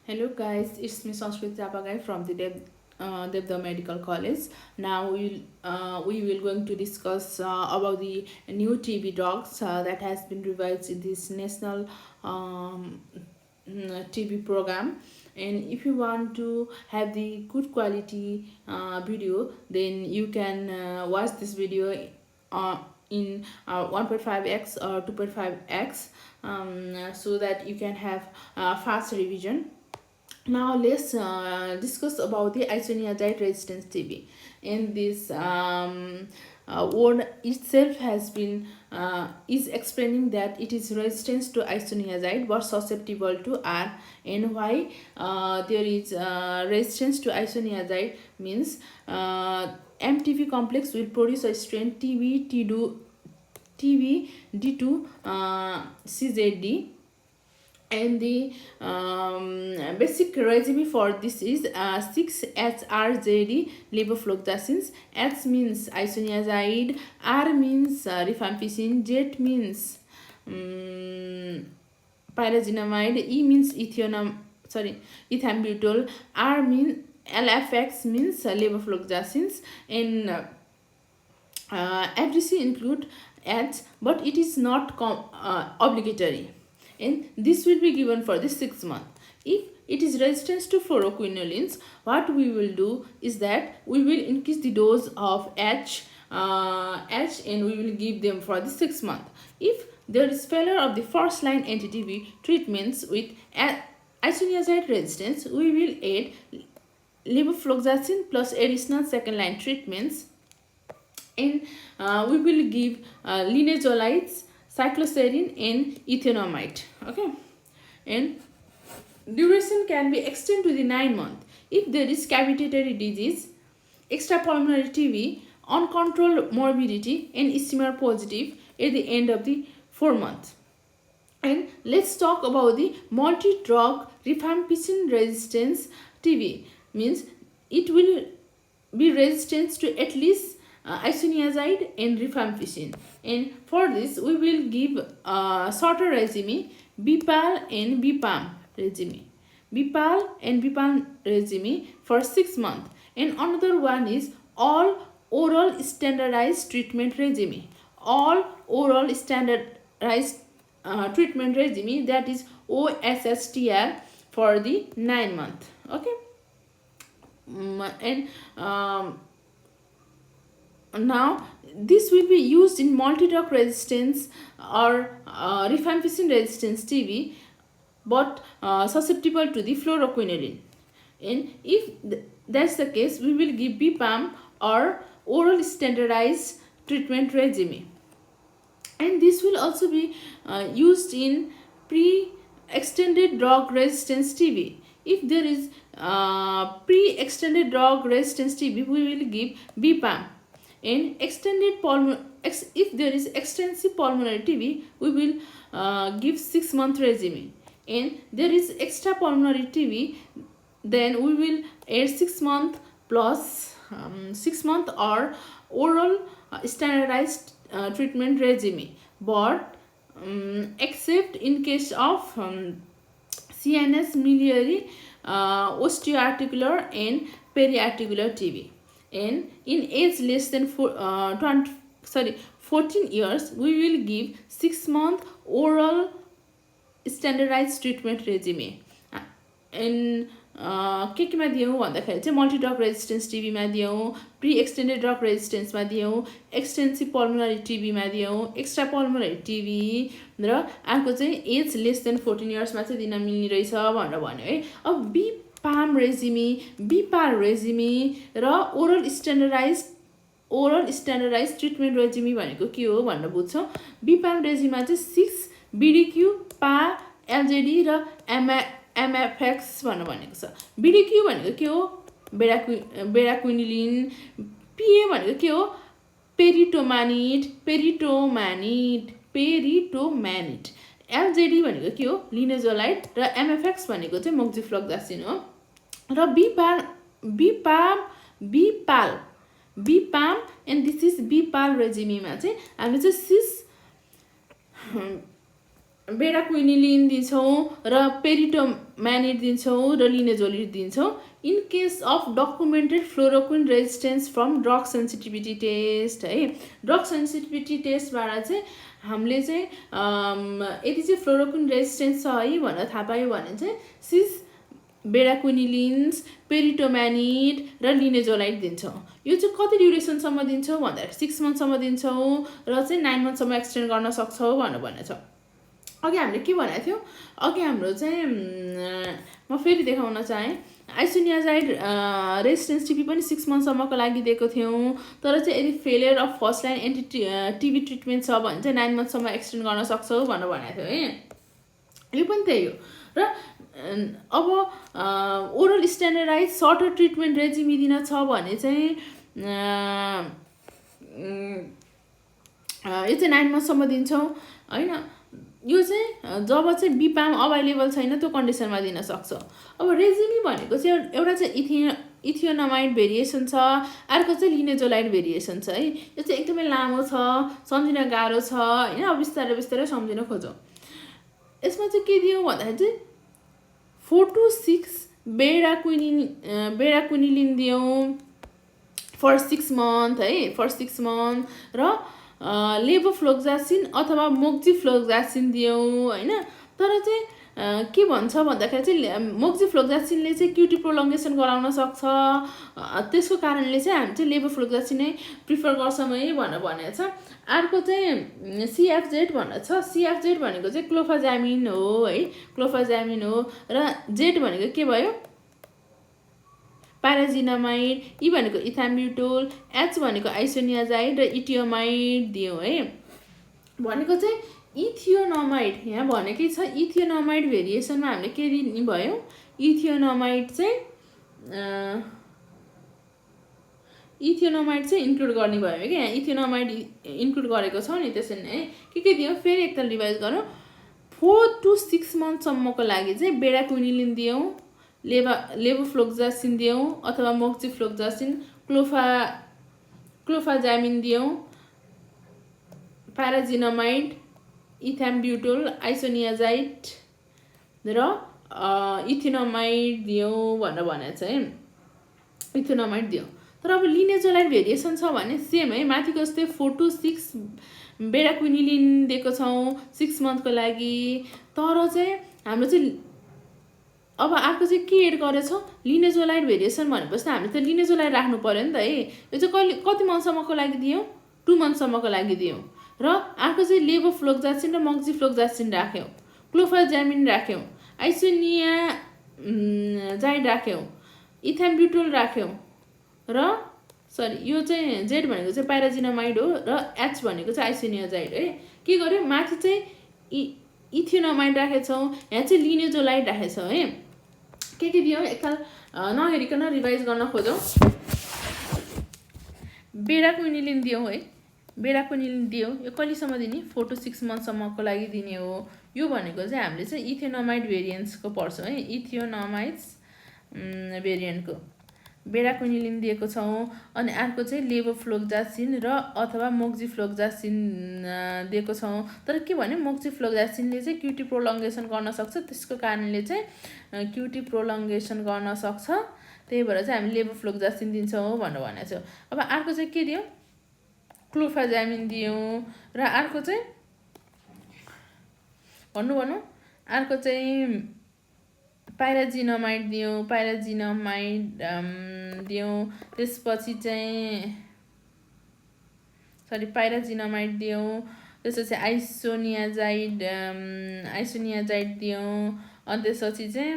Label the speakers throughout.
Speaker 1: Hello guys, it's me Sanskrit Japagai from the Devda Medical College. Now we will going to discuss about the new TB drugs that has been revised in this national TB program. And if you want to have the good quality video, then you can watch this video uh, in 1.5x or 2.5x, so that you can have fast revision. Now let's discuss about the isoniazid resistance TB. In this word itself has been is explaining that it is resistant to isoniazid but susceptible to R. And why there is resistance to isoniazid means MTP complex will produce a strain TB D2 CZD, and the basic regimen for this is 6-HRZD levofloxacins. H means isoniazid, R means rifampicin, Z means pyrazinamide, E means ethambutol, R means LFX means levofloxacins, and FDC include H, but it is not obligatory, and this will be given for the 6 month. If it is resistant to fluoroquinolones, what we will do is that we will increase the dose of H, and we will give them for the 6 month. If there is failure of the first line anti-TB treatments with isoniazid resistance, we will add levofloxacin plus additional second line treatments, and we will give linezolides, cycloserine, and ethanamide. Okay, and duration can be extended to the 9 months if there is cavitary disease, extrapulmonary TB, uncontrolled morbidity, and ischemia positive at the end of the 4 months. And let's talk about the multi-drug rifampicin resistance TB. Means it will be resistant to at least isoniazid and rifampicin. And for this, we will give shorter regimen, BPAL and BPAM regimen. BPAL and BPAM regimen for 6 months. And another one is all oral standardized treatment regimen. All oral standardized treatment regimen, that is OSSTR, for the 9 month. Okay. And now this will be used in multi-drug resistance or rifampicin resistance TB, but susceptible to the fluoroquinolone. And if that's the case, we will give BPAM or oral standardized treatment regimen. And this will also be used in pre-extended drug resistance TB. If there is pre-extended drug resistance TB, we will give BPAM. And if there is extensive pulmonary TB, we will give 6 month regimen. And there is extra pulmonary TB, then we will add 6 month plus 6 month or oral standardized treatment regimen, but except in case of CNS miliary, osteoarticular and periarticular TB. And in age less than 14 years, we will give 6 month oral standardized treatment regimen. And के केमा दियौँ भन्दाखेरि चाहिँ मल्टिड्रग resistance टिबीमा दियौँ, pre extended drug रेजिस्टेन्समा दियौँ, extensive pulmonary टिबीमा दियौँ, extra pulmonary TB, र अर्को चाहिँ एज लेस देन 14 इयर्समा चाहिँ दिन मिल्ने रहेछ भनेर भन्यो है। अब BPAM रेजिमी, BPAL रेजिमी र ओरल स्ट्यान्डर्डाइज ट्रिटमेन्ट रेजिमी भनेको के हो भनेर बुझ्छौँ। BPAM रेजिममा चाहिँ 6 BDQ, PA, LJD र MFX भनेको छ। BDQ भनेको के हो? बेराक्विनिलिन। PA भनेको के हो? पेरिटोमानिड। LJD भनेको के हो? लिनेजोलाइड। र MFX भनेको चाहिँ मोक्जिफ्लोक्सासिन हो। र BPAM and this is BPAL रेजिमीमा चाहिँ हामी चाहिँ बेडाक्विनिलिन दिन्छौँ र पेरिटोम्यानिड दिन्छौँ र लिनेजोलिड दिन्छौँ in case of documented fluoroquin resistance from drug sensitivity test है। ड्रग सेन्सिटिभिटी टेस्टबाट चाहिँ हामीले चाहिँ यदि चाहिँ फ्लोरोक्विन रेजिस्टेन्स छ है भनेर थाहा पायो भने चाहिँ सिस बेडाक्विनिलिन्स पेरिटोम्यानिड र लिनेजोलाइड दिन्छौँ। यो चाहिँ कति ड्युरेसनसम्म दिन्छौँ भन्दाखेरि 6 मन्थसम्म दिन्छौँ र चाहिँ 9 मन्थसम्म एक्सटेन्ड गर्न सक्छौँ भनेको छ। अघि हामीले के भनेको थियो, अघि हाम्रो चाहिँ म फेरि देखाउन चाहेँ आइसोनियाजाइड रेजिस्टेन्स टिबी पनि 6 मन्थसम्मको लागि दिएको थियौँ, तर चाहिँ यदि failure of first line TB treatment छ भने चाहिँ 9 मन्थसम्म एक्सटेन्ड गर्न सक्छौँ भनेर भनेको थियो है। यो पनि त्यही हो। र अब oral standardise shorter treatment regime दिन छ भने चाहिँ यो चाहिँ 9 मन्थसम्म दिन्छौँ होइन। यो चाहिँ जब चाहिँ बिपाम अभाइलेबल छैन त्यो कन्डिसनमा दिन सक्छ। अब रेजिमी भनेको चाहिँ एउटा चाहिँ इथियोनामाइड भेरिएसन छ, अर्को चाहिँ लिनेजोलाइड भेरिएसन छ है। यो चाहिँ एकदमै लामो छ, सम्झिन गाह्रो छ होइन। अब बिस्तारै बिस्तारै सम्झिन खोजौँ। यसमा चाहिँ के दियौँ भन्दाखेरि चाहिँ 4 to 6 बेडाक्विनिलिन दियौँ फर 6 मन्थ है, फर 6 मन्थ र लेभोफ्लोक्जासिन अथवा मोक्जिफ्लोक्जासिन दियौँ होइन। तर चाहिँ के भन्छ भन्दाखेरि चाहिँ मोक्जिफ्लोक्जासिनले चाहिँ क्युटी प्रोलङ्गेसन गराउन सक्छ, त्यसको कारणले चाहिँ हामी चाहिँ लेभोफ्लोक्जासिन नै प्रिफर गर्छौँ है भनेर भनेको छ। अर्को चाहिँ सिएफजेड भनेको छ। सिएफजेड भनेको चाहिँ क्लोफाजामिन हो है, क्लोफाजामिन हो र जेड भनेको के भयो प्याराजिनामाइड, ई भनेको इथाम्ब्युटोल, एच भनेको आइसोनियाजाइड र इटियोमाइड दियौँ है। भनेको चाहिँ इथियोनोमाइड यहाँ भनेकै छ। इथियोनोमाइड भेरिएसनमा हामीले के दिने भयो, इथियोनोमाइड चाहिँ इन्क्लुड गर्ने भयो क्या। यहाँ इथियोनोमाइड इन्क्लुड गरेको छौँ नि, त्यसरी नै है। के दियौँ फेरि एकताल रिभाइज गरौँ। 4 to 6 मन्थसम्मको लागि चाहिँ बेडाक्विनिलिन दियौँ, लेभोफ्लोक्जासिन दियौँ अथवा मोक्जिफ्लोक्जासिन, क्लोफाजामिन दियौँ, प्याराजिनामाइड, इथाम्ब्युटोल, आइसोनियाजाइड र इथियोनोमाइड दियौँ भनेर भनेको छ है। इथियोनोमाइड दियौँ। तर अब लिनेजोलाइड भेरिएसन छ भने सेम है, माथिको जस्तै 4 to 6 बेडाक्विनिलिन दिएको छौँ 6 मन्थको लागि। तर चाहिँ हाम्रो चाहिँ अब अर्को चाहिँ के एड गरेछौँ, लिनेजोलाइड भेरिएसन भनेपछि हामीले त लिनेजोलाइड राख्नु पऱ्यो नि त है। यो चाहिँ कति मन्थसम्मको लागि दियौँ, 2 मन्थसम्मको लागि दियौँ। र अर्को चाहिँ लेभोफ्लोक्जासिन र मोक्जिफ्लोक्जासिन राख्यौँ, क्लोफाजामिन राख्यौँ, आइसोनियाजाइड राख्यौँ, इथाम्ब्युटोल राख्यौँ र सरी यो चाहिँ जेड भनेको चाहिँ प्याराजिनामाइड हो र एच भनेको चाहिँ आइसोनियाजाइड है। के गर्यो माथि चाहिँ इथियोनोमाइड राखेछौँ, यहाँ चाहिँ लिनेजोलाइड राखेछौँ है। के दियौँ एकताल नहेरिकन रिभाइज गर्न खोजौँ। बेडाक्विनिलिन दियौँ है, बेडाक्विनिलिन दियौँ। यो कहिलेसम्म दिने, 4 to 6 मन्थसम्मको लागि दिने हो। यो भनेको चाहिँ हामीले चाहिँ इथियोनोमाइड भेरिएन्ट्सको पर्छौँ है, इथियोनोमाइड्स भेरिएन्टको बेडाक्विनिलिन दिएको छौँ। अनि अर्को चाहिँ लेभोफ्लोक्जासिन र अथवा मोक्जिफ्लोक्जासिन दिएको छौँ। तर के भन्यो, मोक्जिफ्लोक्जासिनले चाहिँ क्युटी प्रोलङ्गेसन गर्न सक्छ, त्यसको कारणले चाहिँ क्युटी प्रोलङ्गेसन गर्न सक्छ, त्यही भएर चाहिँ हामी लेभोफ्लोक्जासिन दिन्छौँ भनेर भनेको छौँ। अब अर्को चाहिँ के दियौँ, क्लोफाजामिन दियौँ र अर्को चाहिँ भनौँ अर्को चाहिँ प्याराजिनामाइड दियौँ, त्यसपछि चाहिँ प्याराजिनामाइड दियौँ, त्यसपछि आइसोनियाजाइड दियौँ। अनि त्यसपछि चाहिँ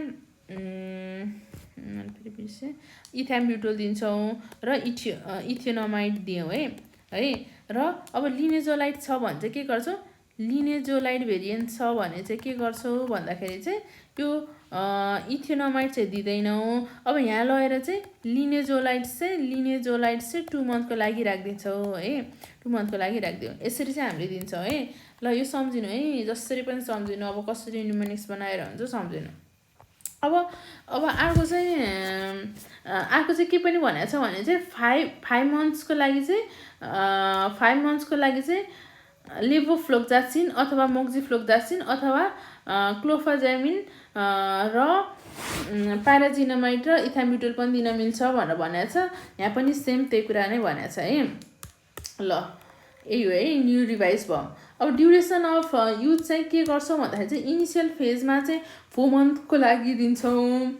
Speaker 1: इथाम्ब्युटोल दिन्छौँ र इथियोनोमाइड दियौँ है। र अब लिनेजोलाइड छ भने चाहिँ के गर्छौँ, लिनेजोलाइड भेरिएन्ट छ भने चाहिँ के गर्छौँ भन्दाखेरि चाहिँ यो इथियोनोमाइड चाहिँ दिँदैनौँ। अब यहाँ लगेर चाहिँ लिनेजोलाइड चाहिँ 2 मन्थको लागि राखिदिन्छौँ है, 2 मन्थको लागि राखिदिउँ। यसरी चाहिँ हामीले दिन्छौँ है। ल यो सम्झिनु है, जसरी पनि सम्झिनु, अब कसरी न्युमेरिक्स बनाएर हुन्छ सम्झिनु। अब अर्को चाहिँ के पनि भनेको छ भने चाहिँ 5 मन्थ्सको लागि चाहिँ लेभोफ्लोक्जासिन अथवा मोक्जिफ्लोक्जासिन अथवा क्लोफाजामिन र पाराजिनामाइड र इथाम्ब्युटोल पनि दिन मिल्छ भनेर भनेको छ। यहाँ पनि सेम त्यही कुरा नै भनेको छ है। ल यही हो है, न्यू रिभाइज भयो। अब ड्युरेसन अफ युज चाहिँ के गर्छौँ भन्दाखेरि चाहिँ इनिसियल फेजमा चाहिँ 4 मन्थको लागि दिन्छौँ,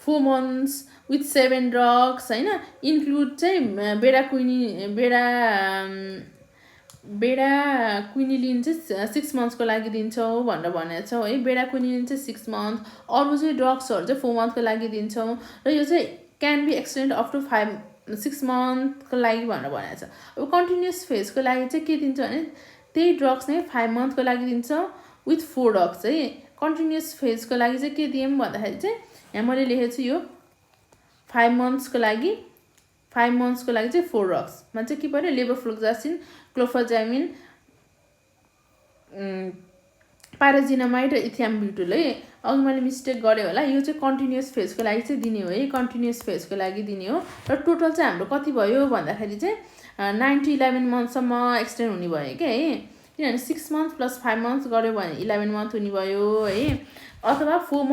Speaker 1: 4 मन्थ्स विथ 7 ड्रग्स होइन। इन्क्लुड चाहिँ बेडाक्विनिलिन चाहिँ 6 मन्थ्सको लागि दिन्छौँ भनेर भनेको छौँ है। बेडाक्विनिलिन चाहिँ 6 मन्थ, अरू चाहिँ ड्रग्सहरू चाहिँ 4 मन्थको लागि दिन्छौँ र यो चाहिँ can be extend up to 6 मन्थको लागि भनेर भनेको छ। अब कन्टिन्युस फेजको लागि चाहिँ के दिन्छ भने त्यही ड्रग्स नै 5 मन्थको लागि दिन्छ विथ 4 ड्रग्स है। कन्टिन्युस फेजको लागि चाहिँ के दियौँ भन्दाखेरि चाहिँ यहाँ मैले लेखेको छु यो 5 मन्थ्सको लागि चाहिँ 4 ड्रग्समा चाहिँ के पर्यो, लेभोफ्लोक्जासिन, क्लोफाजामिन, पाराजिनामाइड र इथाम्ब्युटोल है। अघि मैले मिस्टेक गरेँ होला, यो चाहिँ कन्टिन्युस फेजको लागि चाहिँ दिने हो है, कन्टिन्युस फेजको लागि दिने हो। र टोटल चाहिँ हाम्रो कति भयो भन्दाखेरि चाहिँ 9 to 11 मन्थसम्म एक्सटेन्ड हुने भयो क्या है। किनभने 6 मन्थ प्लस 5 मन्थ्स गऱ्यो भने 11 मन्थ हुने भयो है। अथवा 5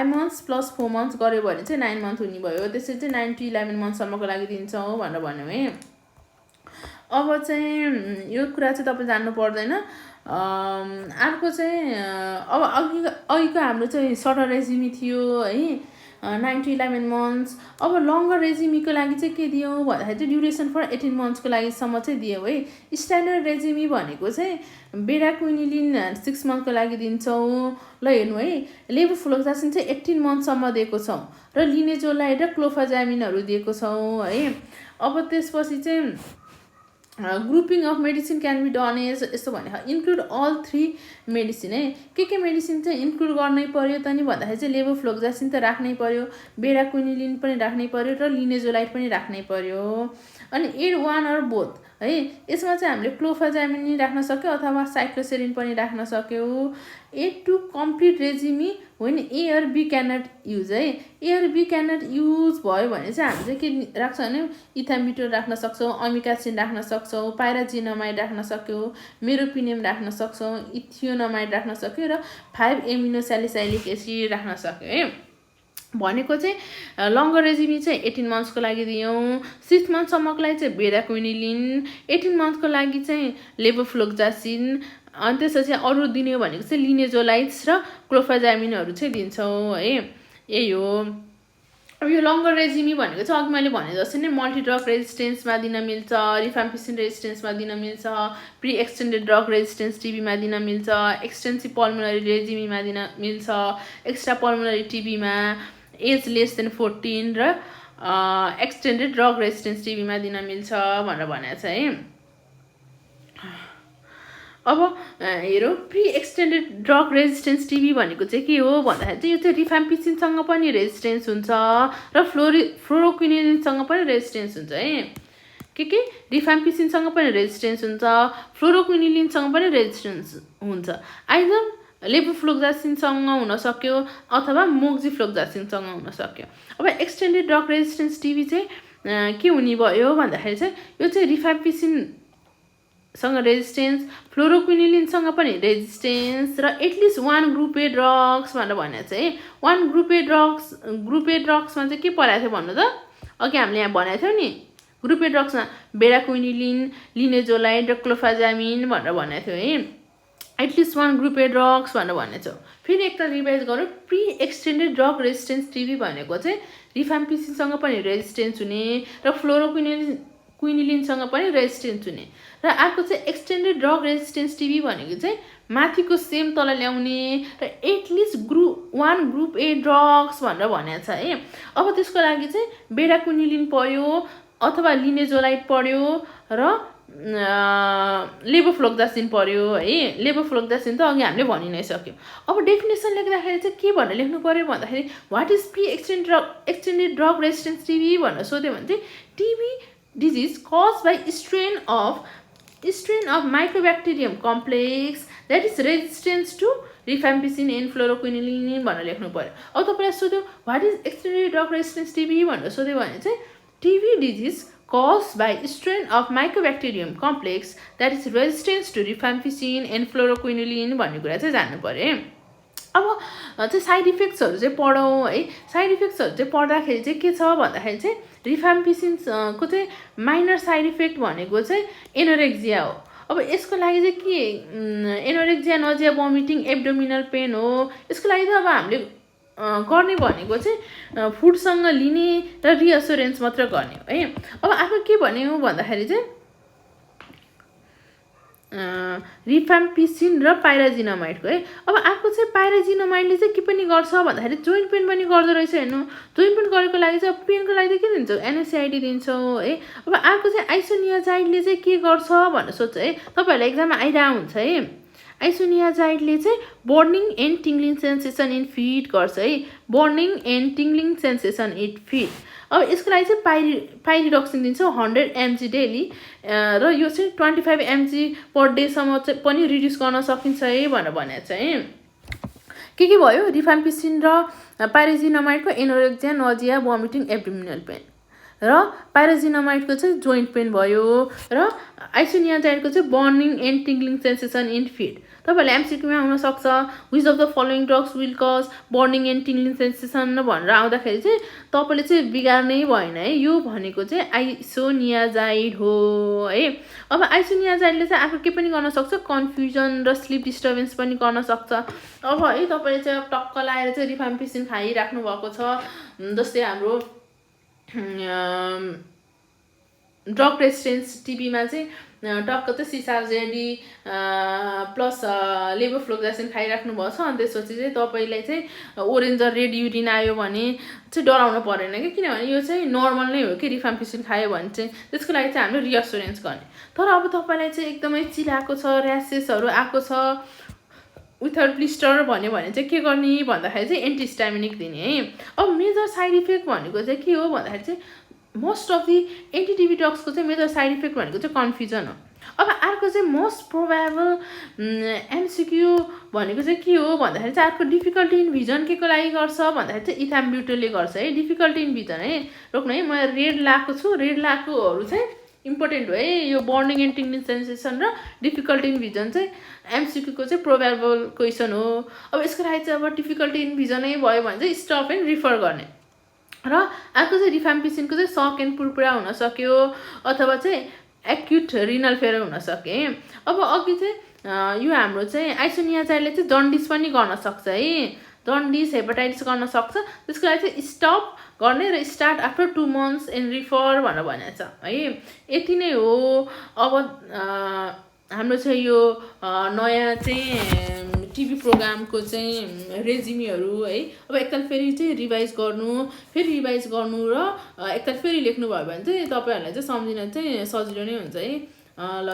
Speaker 1: मन्थ्स प्लस 4 मन्थ्स गऱ्यो भने चाहिँ 9 मन्थ हुने भयो। त्यसरी चाहिँ 9 to 11 मन्थसम्मको लागि दिन्छौँ भनेर भन्यौँ है। अब चाहिँ यो कुरा चाहिँ तपाईँ जान्नु पर्दैन। अर्को चाहिँ अब अघिको हाम्रो चाहिँ सर्टर रेजिमी थियो है, 9 to 11 मन्थ्स। अब लङ्गर रेजिमीको लागि चाहिँ के दियौँ भन्दाखेरि चाहिँ ड्युरेसन फर 18 मन्थ्सको लागिसम्म चाहिँ दियौँ है। स्ट्यान्डर्ड रेजिमी भनेको चाहिँ बेडाक्विनिलिन 6 मन्थको लागि दिन्छौँ। ल हेर्नु है, लेभोफ्लोक्जासिन चाहिँ 18 मन्थसम्म दिएको छौँ र लिनेजोलाइड र क्लोफाजामिनहरू दिएको छौँ है। अब त्यसपछि चाहिँ grouping of medicine can be done as यस्तो भने इन्क्लुड अल 3 मेडिसिन है। के मेडिसिन चाहिँ इन्क्लुड गर्नै पर्यो त नि भन्दाखेरि चाहिँ लेभोफ्लोक्जासिन त राख्नै पर्यो, बेडाक्विनिलिन पनि राख्नै पर्यो र लिनेजोलाइड पनि राख्नै पर्यो। अनि एड 1 अर बोथ है। यसमा चाहिँ हामीले क्लोफाजामिन राख्न सक्यो अथवा साइक्लोसेरिन पनि राख्न सक्यो। एड टु कम्प्लिट रेजिमी होइन, ए अर बी क्यानट युज है। ए अर बी क्यानट युज भयो भने चाहिँ हामी चाहिँ के राख्छौँ भने इथाम्ब्युटोल राख्न सक्छौँ, अमिकासिन राख्न सक्छौँ, पाइराजिनामाइड राख्न सक्यौँ, मेरोपिनियम राख्न सक्छौँ, इथियोनामाइड राख्न सक्यो र 5 एमिनोस्यालिसाइलिक एसिड राख्न सक्यो है। भनेको चाहिँ लङ्गर रेजिमी चाहिँ 18 मन्थ्सको लागि दियौँ, 6 मन्थसम्मको लागि चाहिँ बेडाक्विनिलिन, 18 मन्थको लागि चाहिँ लेभोफ्लोक्जासिन, अनि त्यसपछि अरू दिने भनेको चाहिँ लिनेजोलाइड्स र क्लोफाजामिनहरू चाहिँ दिन्छौँ है। यही हो। अब यो लङ्गर रेजिमी भनेको चाहिँ अघि मैले भने जस्तै नै मल्टिड्रग रेजिस्टेन्समा दिन मिल्छ, रिफाम्पिसिन रेजिस्टेन्समा दिन मिल्छ, प्री एक्सटेन्डेड ड्रग रेजिस्टेन्स टिबीमा दिन मिल्छ, एक्सटेन्सिभ पल्मोनरी रेजिमीमा दिन मिल्छ, एक्स्ट्रा पल्मोनरी टिबीमा एज लेस देन 14 र एक्सटेन्डेड ड्रग रेजिस्टेन्स टिबीमा दिन मिल्छ भनेर भनेको छ है। अब हेरौँ, pre extended drug resistance TB भनेको चाहिँ के हो भन्दाखेरि चाहिँ यो चाहिँ रिफाम्पिसिनसँग पनि रेजिस्टेन्स हुन्छ र फ्लोरोक्विनिलिनसँग पनि रेजिस्टेन्स हुन्छ है। के रिफाम्पिसिनसँग पनि रेजिस्टेन्स हुन्छ, फ्लोरोक्विनिलिनसँग पनि रेजिस्टेन्स हुन्छ। आइदर लेभोफ्लोक्जासिनसँग हुन सक्यो अथवा मोक्जिफ्लोक्जासिनसँग हुन सक्यो। अब एक्सटेन्डेड ड्रग रेजिस्टेन्स टिबी चाहिँ के हुने भयो भन्दाखेरि चाहिँ यो चाहिँ रिफाम्पिसिनसँग रेजिस्टेन्स, फ्लोरोक्विनिलिनसँग पनि रेजिस्टेन्स र एटलिस्ट 1 ग्रुप ए ड्रग्स भनेर भनेको छ है। 1 ग्रुप ए ड्रग्समा चाहिँ के परेको थियो भन्नु त, अघि हामीले यहाँ भनेको थियौँ नि, ग्रुप ए ड्रग्समा बेडाक्विनिलिन, लिनेजोलाइड र क्लोफाजामिन भनेर भनेको थियो है। एटलिस्ट 1 ग्रुप ए ड्रग्स भनेर भनेको छ। फेरि एकताल रिभाइज गरौँ, pre extended drug resistance TB भनेको चाहिँ रिफाम्पिसिनसँग पनि रेजिस्टेन्स हुने र फ्लोरोक्विनिलिनसँग पनि रेजिस्टेन्स हुने, र अर्को चाहिँ एक्सटेन्डेड ड्रग रेजिस्टेन्स टिबी भनेको चाहिँ माथिको सेम तल ल्याउने र एटलिस्ट 1 ग्रुप ए ड्रग्स भनेर भनेको छ है। अब त्यसको लागि चाहिँ बेडाक्विनिलिन पर्यो अथवा लिनेजोलाइड पर्यो र लेभोफ्लोक्जासिन पर्यो है। लेभोफ्लोक्जासिन त अघि हामीले भनि नै सक्यौँ। अब डेफिनेसन लेख्दाखेरि चाहिँ के भनेर लेख्नु पर्यो भन्दाखेरि what is pre extended drug resistance TB भनेर सोध्यो भने चाहिँ TB disease caused by strain of mycobacterium complex that is resistance to rifampicin and fluoroquinolone भनेर लेख्नु पर्यो। अब तपाईँलाई सोध्यो what is extended drug resistance TB भनेर सोध्यो भने चाहिँ TB disease caused by strain of mycobacterium complex that is resistant to rifampicin and fluoroquinolin भन्ने कुरा चाहिँ जान्नु पर्यो है। अब चाहिँ साइड इफेक्ट्सहरू चाहिँ पढौँ है। साइड इफेक्ट्सहरू चाहिँ पढ्दाखेरि चाहिँ के छ भन्दाखेरि चाहिँ रिफाम्पिसिनको चाहिँ माइनर साइड इफेक्ट भनेको चाहिँ एनोरेक्जिया हो। अब यसको लागि चाहिँ के एनोरेक्जिया, नजिया, भोमिटिङ, एब्डोमिनल पेन हो। यसको लागि चाहिँ अब हामीले गर्ने भनेको चाहिँ फुडसँग लिने र रिएस्योरेन्स मात्र गर्ने हो है। अब आफू के भन्यो भन्दाखेरि चाहिँ रिफाम्पिसिन र पाइराजिनामाइडको है। अब आफू चाहिँ पाइराजिनामाइडले चाहिँ के पनि गर्छ भन्दाखेरि जोइन्ट पेन पनि गर्दो रहेछ हेर्नु। जोइन्ट पेन गरेको लागि चाहिँ पेनको लागि चाहिँ के दिन्छौ, एनएसआइडी दिन्छौँ है। अब अर्को चाहिँ आइसोनियाजाइडले चाहिँ के गर्छ भनेर सोध्छ है, तपाईँहरूलाई एक्जाममा आइरहेको हुन्छ है। आइसोनियाजाइडले चाहिँ burning and tingling sensation in feet गर्छ है, burning and tingling sensation in feet. अब यसको लागि चाहिँ पाइरिडक्सिन दिन्छौँ 100 mg डेली र यो चाहिँ 25 mg पर डेसम्म चाहिँ पनि रिड्युस गर्न सकिन्छ है भनेर भनेको छ है। के भयो, रिफाम्पिसिन र पाइराजिनामाइडको anorexia, nausea, vomiting, abdominal pain र पाइराजिनामाइडको चाहिँ जोइन्ट पेन भयो र आइसोनियाजाइडको चाहिँ burning and tingling sensation in feet. तपाईँहरूले एमसिक्यूमा हुनसक्छ which of the following drugs will cause burning and tingling sensation भनेर आउँदाखेरि चाहिँ तपाईँले चाहिँ बिगार्नै भएन है। यो भनेको चाहिँ आइसोनियाजाइड हो है। अब आइसोनियाजाइडले चाहिँ आफू के पनि गर्न सक्छ, कन्फ्युजन र स्लिप डिस्टर्बेन्स पनि गर्न सक्छ। अब है तपाईँले चाहिँ टक्क लाएर चाहिँ रिफाम्पिसिन खाइराख्नु भएको छ, जस्तै हाम्रो ड्रग रेजिस्टेन्स टिबीमा चाहिँ टक्क चाहिँ सिसाजेडी प्लस लेभोफ्लोक्सासिन खाइराख्नु भएको छ। अनि त्यसपछि चाहिँ तपाईँलाई चाहिँ ओरेन्ज र रेड युरिन आयो भने चाहिँ डराउनु परेन कि, किनभने यो चाहिँ नर्मल नै हो कि रिफाम्पिसिन खायो भने चाहिँ। त्यसको लागि चाहिँ हामीले रिएस्योरेन्स गर्ने। तर अब तपाईँलाई चाहिँ एकदमै चिलाएको छ, ऱ्यासेसहरू आएको छ विथआउट ब्लिस्टर भन्यो भने चाहिँ के गर्ने भन्दाखेरि चाहिँ एन्टिहिस्टामिनिक दिने है। अब मेजर साइड इफेक्ट भनेको चाहिँ के हो भन्दाखेरि चाहिँ मोस्ट अफ दि एन्टिटिबी ड्रग्सको चाहिँ मेजर साइड इफेक्ट भनेको चाहिँ कन्फ्युजन हो। अब अर्को चाहिँ मोस्ट प्रोबेबल एमसिक्यू भनेको चाहिँ के हो भन्दाखेरि चाहिँ अर्को डिफिकल्टी इन भिजन के को लागि गर्छ भन्दाखेरि चाहिँ इथाम्ब्युटोलले गर्छ है। डिफिकल्टी इन भिजन है, रोक्नु है, म रेड लाएको छु, रेड लाएकोहरू चाहिँ इम्पोर्टेन्ट हो है। यो बर्निङ एन्ड टिङ्लिङ सेन्सेसन र डिफिकल्टी इन भिजन चाहिँ एमसिक्यूको चाहिँ प्रोबेबल क्वेसन हो। अब यसको लागि चाहिँ अब डिफिकल्टी इन भिजनै भयो भने चाहिँ स्टप एन्ड रिफर गर्ने। र अर्को चाहिँ रिफाम्पिसिनको चाहिँ सक एन्ड पुरपुरा हुन सक्यो अथवा चाहिँ एक्युट रिनल फेलर हुन सक्यो है। अब अघि चाहिँ यो हाम्रो चाहिँ आइसोनियाजाइडले चाहिँ जन्डिस पनि गर्न सक्छ है, जन्डिस, हेपाटाइटिस गर्न सक्छ। त्यसको लागि चाहिँ स्टप गर्ने र start after 2 months and refer भनेर भनेको छ है। यति नै हो। अब हाम्रो चाहिँ यो नयाँ चाहिँ टिभी प्रोग्रामको चाहिँ रेजिमीहरू है। अब एकताल फेरि चाहिँ रिभाइज गर्नु, फेरि रिभाइज गर्नु र एकताल फेरि लेख्नुभयो भने चाहिँ तपाईँहरूलाई चाहिँ सम्झिन चाहिँ सजिलो नै हुन्छ है। ल